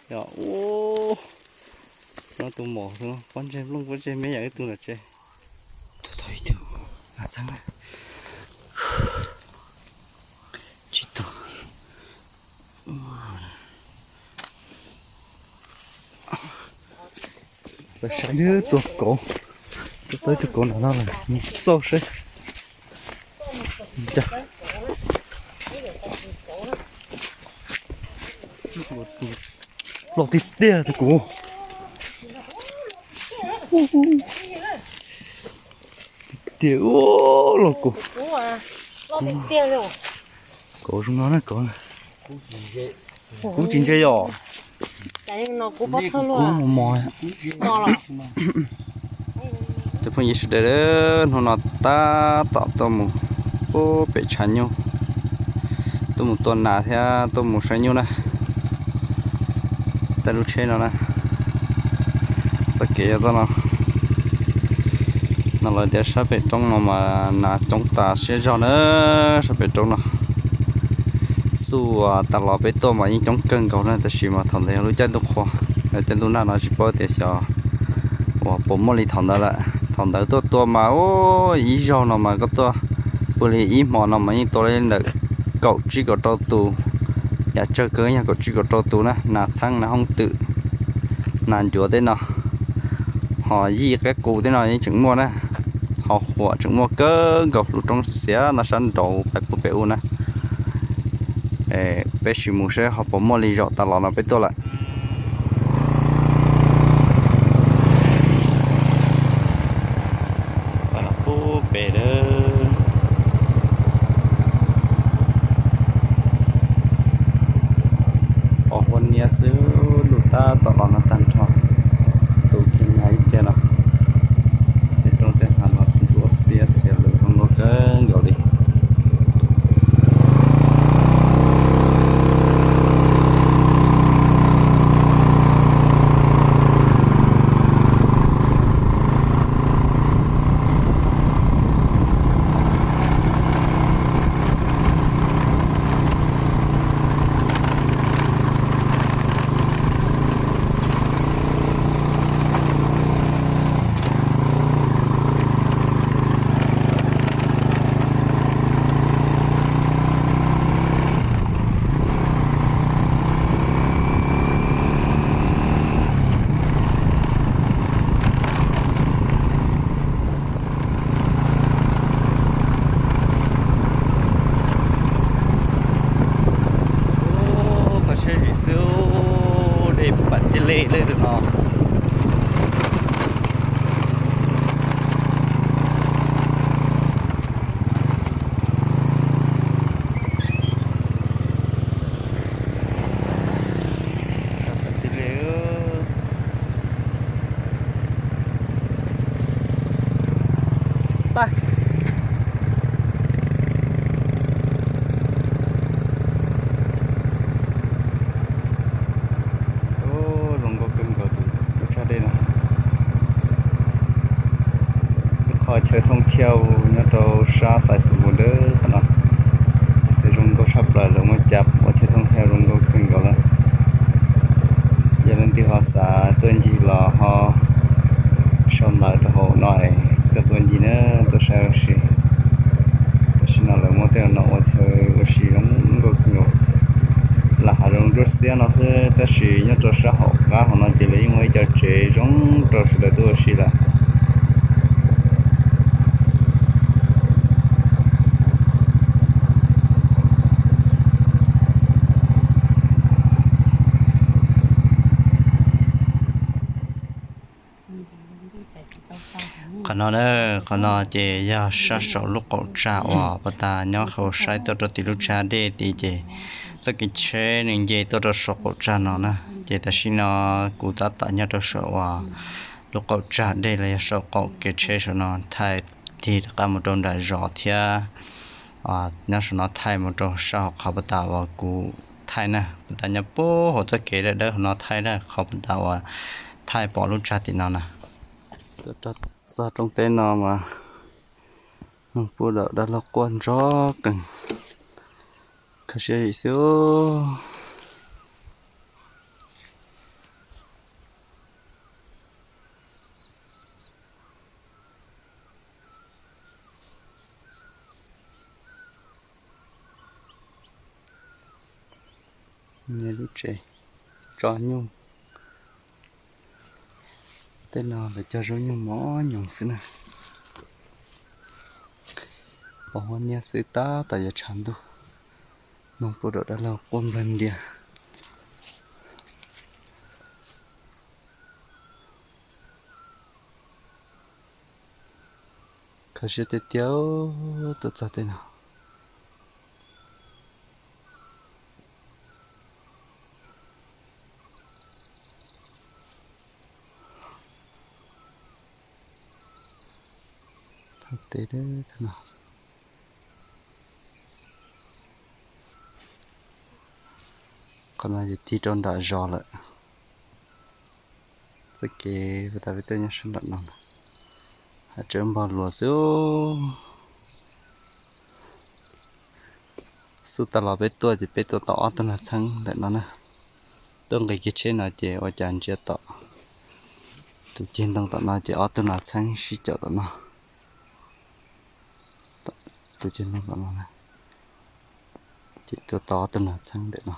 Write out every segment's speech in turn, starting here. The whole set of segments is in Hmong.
Yog ub, no tus mos xwb no, pob ntseg nplooj pob ntseg me yam ib tug nram tsev. Tau ib tug nas txheeb na. Tsis tau. Lawv saib nws tua kauv, tua tau ib tug kauv nram no lawm, mus xauj seb. Loj tiag tiag tus kauv. Tiag, ua loj kauv. Kauv zoo no na kauv. Kub tsis ntse yom. Kub mos mos. Cov phooj ywg sawv daws, hnub no tab tom tuaj mus pub pem tshav nyuj, tuaj mus tua nas thiab tuaj mus saib nyuj na. Tej lub tsheb no na, txoj kev yog txoj no. No lawv tias sab pem roob no mas nas coob tas siab zog na, sab pem roob no. Xub uas tas los peb tuaj mas yeej coob kawg nkaus na, tab sis mas thaum ntawd yog lub caij ntuj qhua, caij ntuj nag no tsis paub tias xyov uas puas muaj li thaum ntawd lawm. Thaum ntawd tuaj tua mas ua ib zaug no mas koj tuaj, ua li ib hmo no mas yeej tua li ntawm kaum tsib kaum rau tus, yam tsawg kawg yog kaum tsib kaum rau tus na, nas txheeb nas hooj twm, nas ncuav tej no, ho yij qab qus tej no yeej tseem muaj na, ho huam tseem muaj kawg nkaus lub roob xiav no sab nraud pais puag pem ub na. Peb sim mus seb ho puas muaj li zaum tas los no peb tuaj lawm. Peb los pub pem lawm. Pom hua niab xwb, lub tab tom los no tag nrho, tu kiag nyab ib pliag no. Tej roob tej hav no ntsuab xiab xiav lawm zoo nkauj kawg nkaus li. Qhov siab zim xwb, dej pam tiaj lej lej tus no. Zoo nkauj kawg nkaus tus lub tshaj dej no. Ib qho chaw thooj thiaj nyob rau sab xais xus npus ntawd qhov no. Zoo nkauj tshaj plaws, lawv muaj cab ua chaw thooj thiaj zoo nkauj kawg nkaus lawm. Yog leej twg ho xav tuaj ncig los ho sau ntawv rau hauv no es tuaj tua ncig na, tuaj saib ua si. Tam sim no lawv muab tej no ua chaw ua si zoo nkauj kawg nkaus. Lam hav zoov ntsuab xiab no xwb tab sis nyob rau sab hauv qab hauv no ces lawv yeej muaj ib co tsev zoo rau sawv daws tuaj ua si lawm. Qhov no, qhov no ces yog sab saum lub qaum tsag uas puag ta nyob hauv saib tuaj rau tim lub tsag dej tid ces txoj kev tsheb nws nce tuaj rau saum qaum tsag no na. Ces tam sim no kuv tab tom nyob rau saum uas lub qaum tsag dej los yog saum qaum kev tsheb saum no thaij tig rov qab mus rau nram zos thiab. Nyob saum no thaij mus rau sab hauv qhov puag ta uas kuv thaij na, puag ta nyob puag hauv txoj kev dawb dawb hauv no thaij na, qhov puag ta uas thaij pom lub tsag tim no na. Tuaj txog roob teb no mas pub dawm dab laug quaj ntsog qees, kho siab zim xwb. Niag lub tsev tso nyuj. Tej no lawv cog zaub nyuj mos nyoos xwb na. Pos huab niab xwb tab tom yuav tshav ntuj, noog puag dam dab laug quaj nplawg ntias. Kho siab tiag tiag tuaj txog tej no. Thaj teb no. Qhov no ces tig rau nram zos lawm. Txoj kev uas tas peb tuaj nyob sab nram no, hav tsawb npog luas xwb. Xub tas los peb tuaj ces peb tuaj tau ob tug nas txheeb ntawm no na. Tuaj nqis kiag tsheb no ces ua cas ntsia tom tus ceg ntoo tom no ces ob tug nas txheeb sib caum tom no. Tus ceg ntoo tom no na, ces tuaj tau ob tug nas txheeb ntawm no.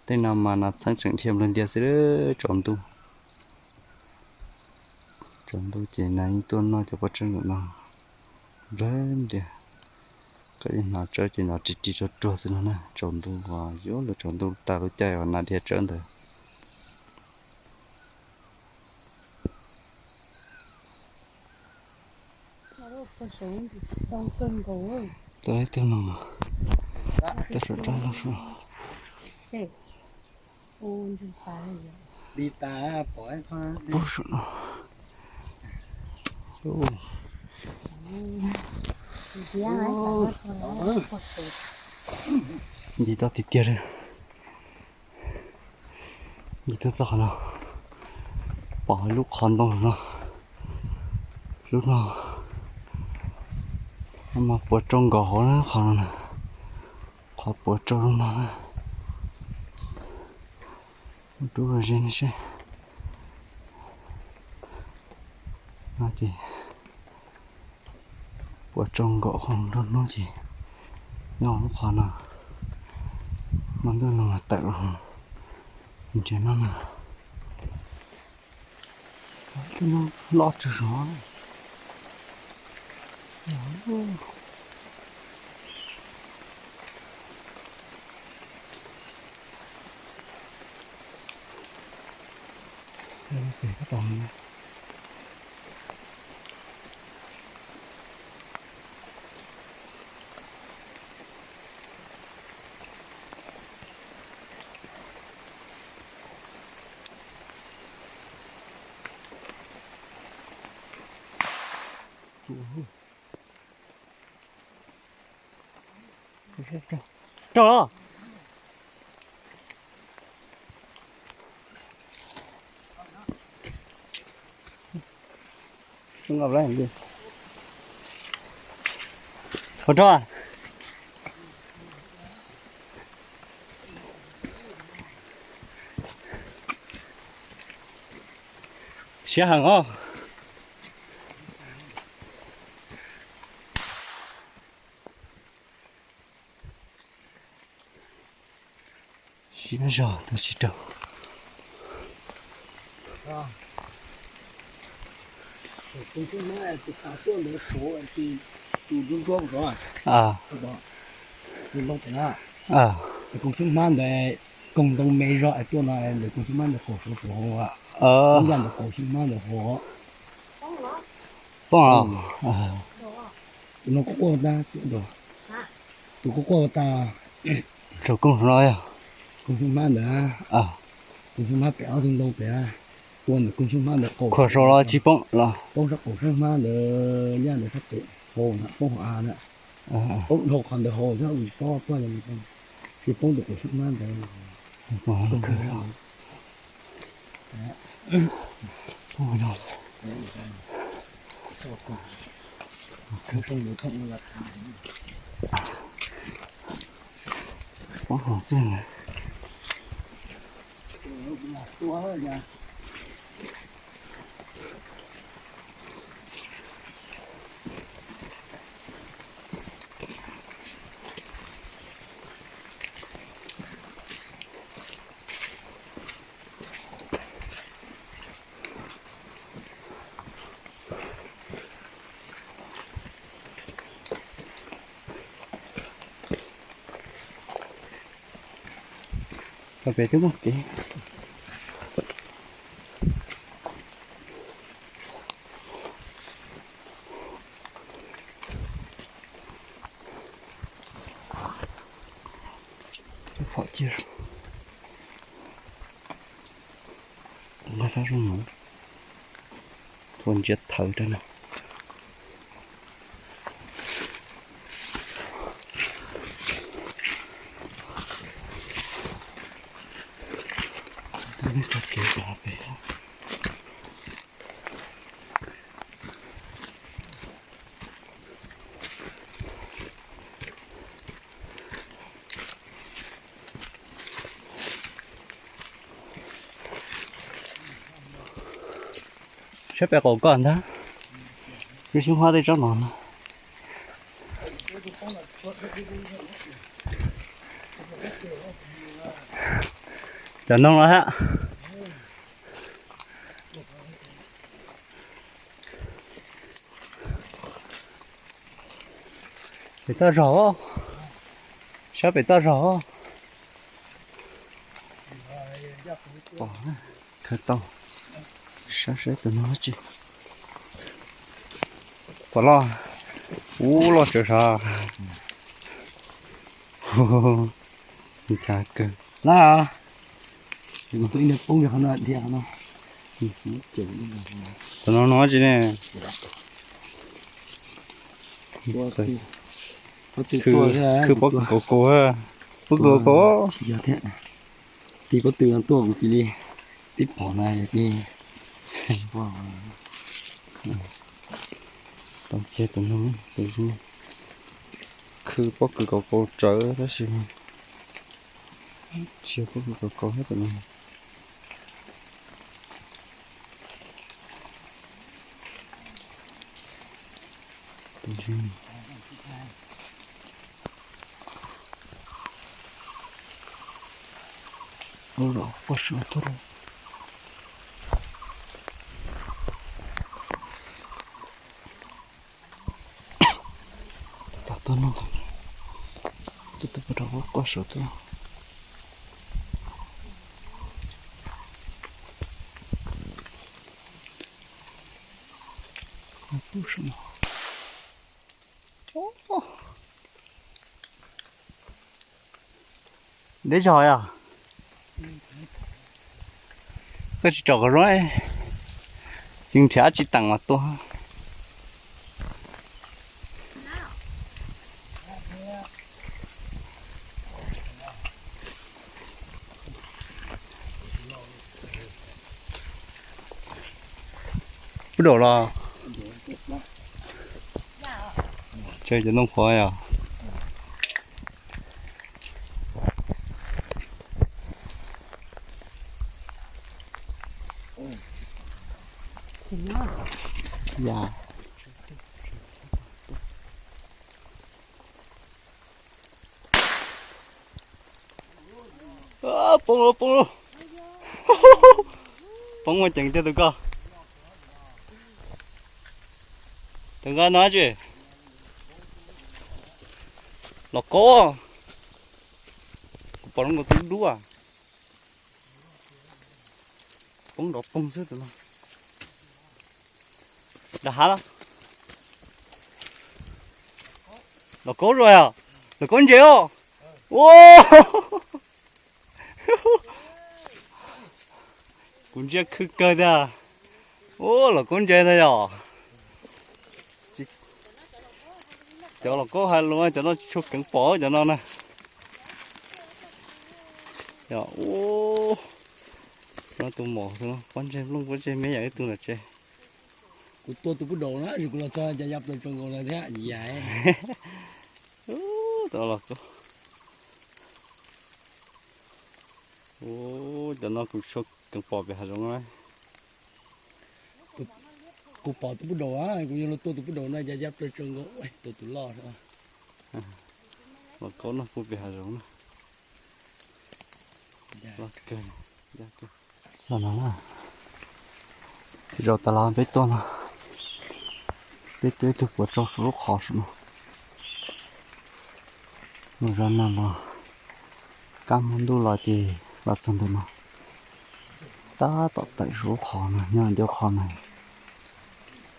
Tej no mas nas txheeb tseem dhia nplawg ntias xwb, tsaus ntuj. Tsaus ntuj ces nas yeej tuaj noj cov pob tsawb ntawm no nplawg ntias. Koj yeej hnov tsawb ces nrov ris ris ruag ruag xwb no na. Tsaus ntuj uas yuav luag tsaus ntuj tas lub caij uas nas dhia tsawb ntawd. Tau ib tug no, tau saum rab no saum. Pub saum no. Nce tau tiag tiag li. Nce tuaj txog qhov no, pom lub qhov ntoo no, lub no mas puas tsau nkaus hauv qhov no na, qhov puas tsau lub no na. Rub los ze seb. No ces puas tsau nkaus qhov nruab hnub ces nyob lub qhov no, hmo ntuj no mas tawm los nrhiav no na. Loj tsawg zog. Rau. Ua rau. Siab heev os. Siab zog tus tsis rau. Tus ntsuab hmab ntawd suav, tus ntsuab ntsuab ntsuab, tus ntoo pem na, tus koom xyoob hmab ntawd, koom ntoo me zog es tuaj no, ntawm koom xyoob hmab ntawd qaum suav tus hauv, ncaj ntawm koom xyoob hmab ntawd hauv. Poob los? Tus no kuj quaj tas, tus kuj quaj tas. Tus koom no yog koom xyoob hmab ntawd, koom xyoob hmab pem ob tug ntoo pem, tuaj ntawm koom xyoob hmab ntawd qaum. Khuam saud los tsis poob los? Poob sab koom xyoob hmab ntawd, ncaj ntawd sab pem hauv na, poob hauv av na. Poob dhau qhov ntawd hauv xwb, tsis poob ntawm koom xyoob hmab ntawd. Poob hauv txij na. Pem twb muaj kev. Phom cia, nqa rab zoo mus, tua ntsiav thawv rau no. Saib pem qaum koj ntag, lub xyoob hab tej tsob no no. Cov noog no hab. Pem toj zog, saib pem toj zog. Pom, khaws tau, saib saib tus no dab tsi. Pom loj, ub loj tsawv sav. Ncha kawg. Laj, tus no poob qhov no dhia qhov no. Tus no no dab tsi ne? Khw pob kws kaus kaus, pob kws kaus kaus. Tib pob tw no tuaj kuv cia li tib pom na ces tau kiag tus no, tus no khw pob kws kaus kaus tsawv tab sis tsis yog pob kws kaus kaus thiab tus no. Ub, los quaj saum tuaj. Tom tuaj no, tuaj tuaj puag rau quaj saum tuaj. Deb zog yog koj tsis tsom kom zoo, tsis nrhiav tsis teem mas tua. Puab daum los? Tseg cov nooj qhuav yog. Ya. Poob lauj, poob lauj. Poob muaj ceem tiag tus ko. Tus nqa no tsis los kaub. Kuv pom zoo nkaus tus dub dub. Poob nrov poog xwb tus no. Nram hav los? Los kaub zuag yog, los kaub ntses os. Ua, kuv ntsia khw kawg tiag. Ua, los kaub ntses ntag yog. Cov los kaub hais lus cov no tsis tshua keev pom cov no na. Yog, ua, no tus mom pob ntseg nplooj pob ntseg me yam ib tug ntawm tsev. Kuv tua tus pub daum na, kuv los txog cas ya plaws tsoos nkaus lawm thiab ya. Los kaub. Ua, cov no kuv tshua keev pom pem hav zoov na. Kuv pom tus pub daum, kuv yuav los tua tus pub daum no cas ya plaws tsoos nkaus, tua tus loj. Los kaub no pub pem hav zoov na. Loj kawg. Xam no na, zaum tas los peb tuaj no, peb tuaj ib tug puav tsau saum lub qhov saum no. Mus zov no los, kab hmo ntuj los ces Los txog ntawm no, tab tom tawm lub qhov no, nyob lub qhov no,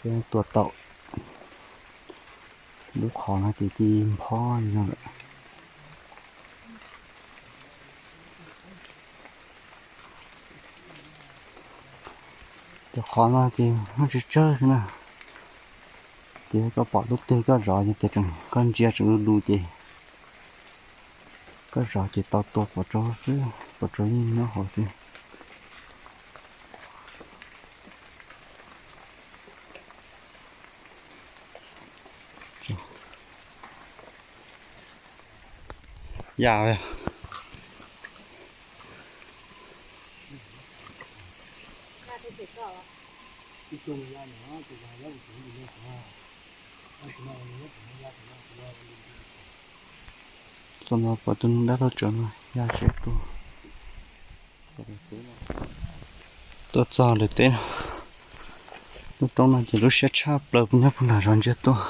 peb tuaj tau lub qhov no ces cia li nphob li no lawm. Cov qhov no ces muaj tsawg tsawg xwb na. Ces koj pom lub twg koj zov ces tias tseem koj ntsia tseem du du ces koj zov ces tau tua pov tsau xwb, pov tsau yeej nyob hauv xwb. Ya, txog no pom tus dab laug tsawv no ya tsev tuaj. Tuaj txog lawm teb no, lub roob no ces lub siab tshaj plaws, puas nyob puag nram zos ntsia tuaj.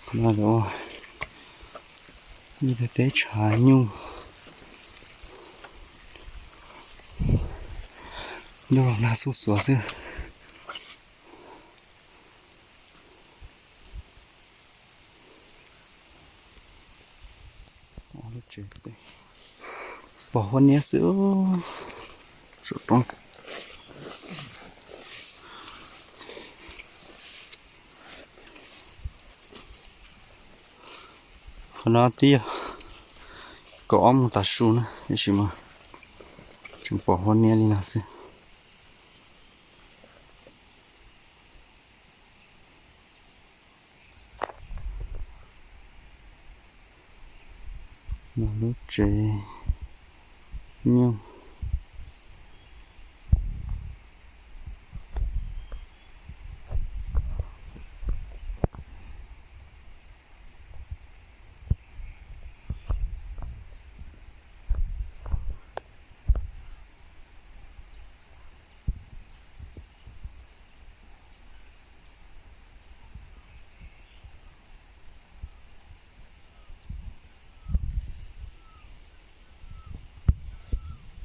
Qhov no ua ib tug teb tshav nyuj, nyuj los nag xuj xuav xwb. Pom huab niab xwb. Saum roob. Qhov no twb yog kaum ob moos tav su na, tiam sis mas tseem pom huab niab li no xwb. Lub tsev nyuj.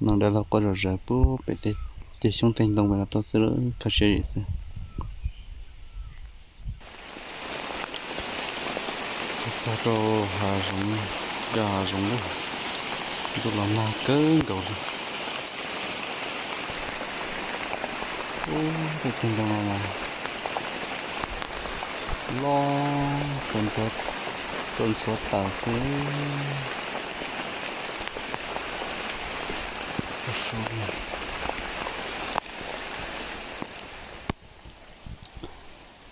No dab laug quaj zom zaws puag pem tej xyoob tej ntoo pem no tuaj xwb, kho siab zim xwb. Txog rau hav zoov, yog hav zoov lawm, ntuj los nag kawg nkaus li. Ub, tej ntoo no mas loj, tuaj ntxhuav tas xwb.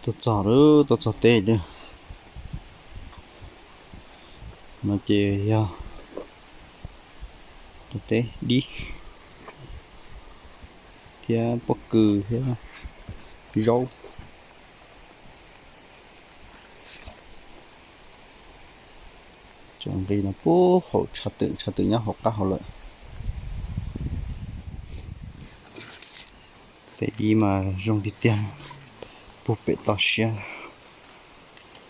Tuaj txog lawm, tuaj txog teb lawm. No ces yog teb dib thiab pob kws thiab zaub. Tseem nqis no puag hauv tshav twm, tshav twm nyob hauv qab hauv lawm. Tej dib mas zoo tiag tiag, puag pem toj siab,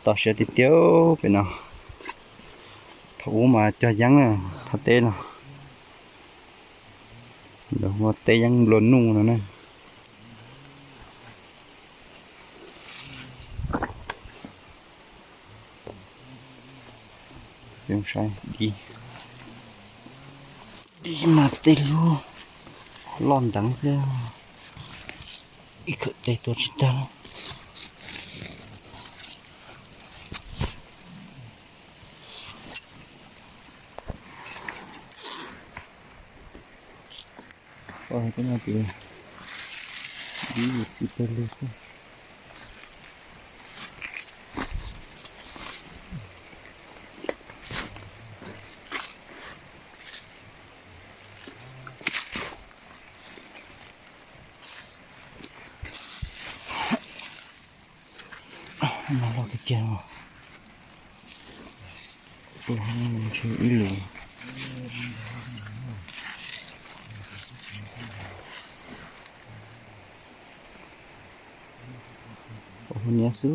toj siab tiag tiag pem no. Thaum ub mas cog yeeb na, thaj teb no, lawv hu ua teb yeeb nplua nuj no na. Saib dib, dib mas tej lub loj nteev thiab, ib khawm tes tuav tsis tag. Oj, tej no ces dib txiv pawg lug xwb. Mas loj tiag tiag os. Ib lus. Pom huab niab xwb.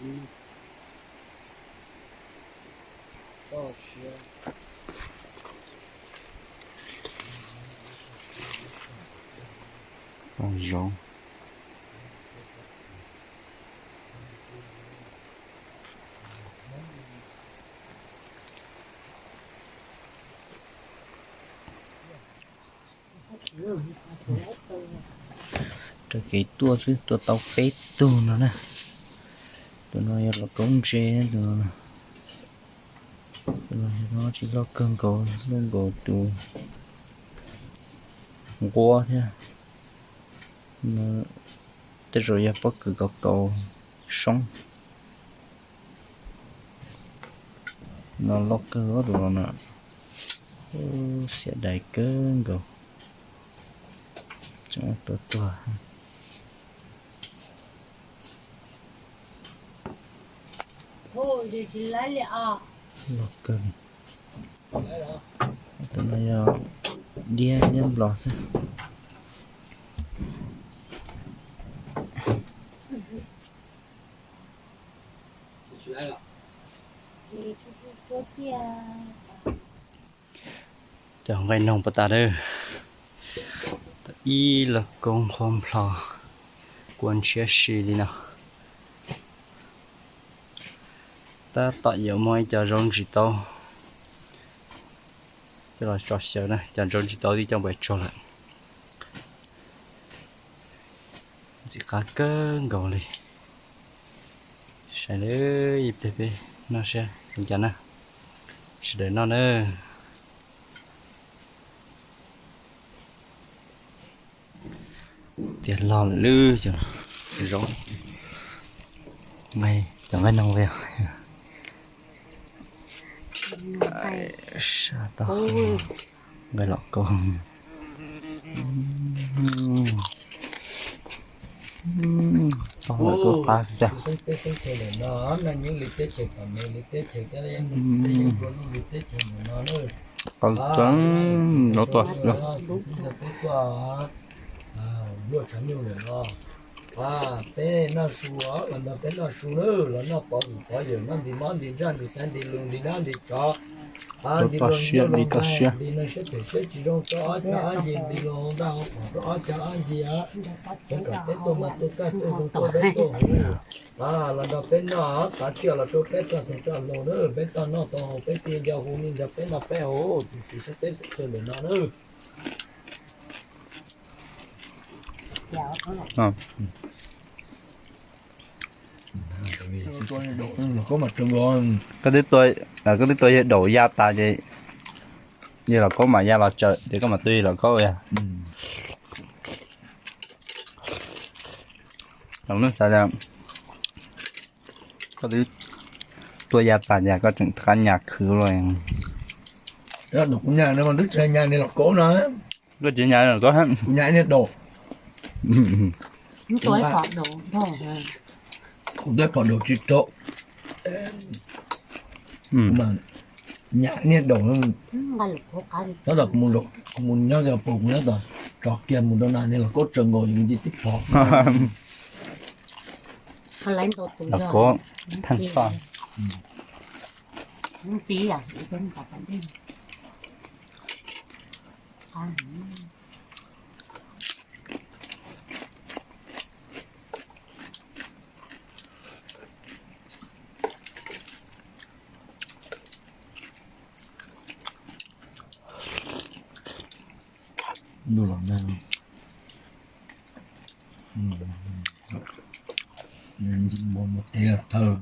Zov. Raws kev tuaj xwb, tuaj tau peb tug no na. Tus no yog los koob ntse, tus no, tus no tsis loj kawg nkaus, loj nkaus tus nquab thiab. Tej zaum yog pob kws kaus kaus soob. No loj kawg tus no na. Xiam dais kawg nkaus. Tseem tuaj tuag. Loj kawg. Tus no yog diab, diab nplog xwb. Cov nqaij noog puas tas lawm. Ib lub koob qhuav nplho, kua ntshiab si li no. Tab tom yuav muaj ib co zaub ntsis taub coj los tso xyaw na, cov zaub ntsis taub twb coj npais tsog lawm. Ntxim qab kawg nkaus li. Saib lawm, ib pliag peb noj saib zoo cas na. Sawv daws noj na. Tiav log lawm cov zaub, cov nqaij noog. Sab tau nqaij los kaub. Tau lawm tuaj qab tiag. Qab tseeb, no tuaj. Peb noj su, los nrog peb noj su na, los noj pov vwm pov yawm, noj nti mob nti ntsaj nti xaiv nti lus nti dab nti tsov, nti toj siab nti toj siab, nti neeg siab phem siab tsis zoo rau ob cag ob ncig, nti lus ntaj hauv pom rau ob cag ob ncig, sawv kom peb tuaj mas tuaj kaj tuaj zoo tuaj dawb tuaj huv. Los nrog peb noj, tav tsiaj los rau peb tso teg tso hlau na, peb toj noj tau haus peb thiaj nco hu, nej nrog peb noj peb haus, tus txiv xeeb teb xeeb chaw ntawm no na. Koj twb tua yawg daum ya tas ces yawg los kaub mam ya los tsaws ces koj mam tua yawg los kaub yog. Koj twb tua ya tas ces koj tseem rov qab nyas khwv los. Kuv nyas no mas twb tsis nyas niag los kaub no. Koj tsis nyas los kaub, kuv nyas niag daum. Kuv tua phom daum tsis tau. Nyas niag daum. Tab tom kuv mus nyob pem kuv nyob tom, tso kiag mus rau na niag los kaub tsaws nkaus yus tib phom. Los kaub theej toj. Ntuj los nag, mus tes thawj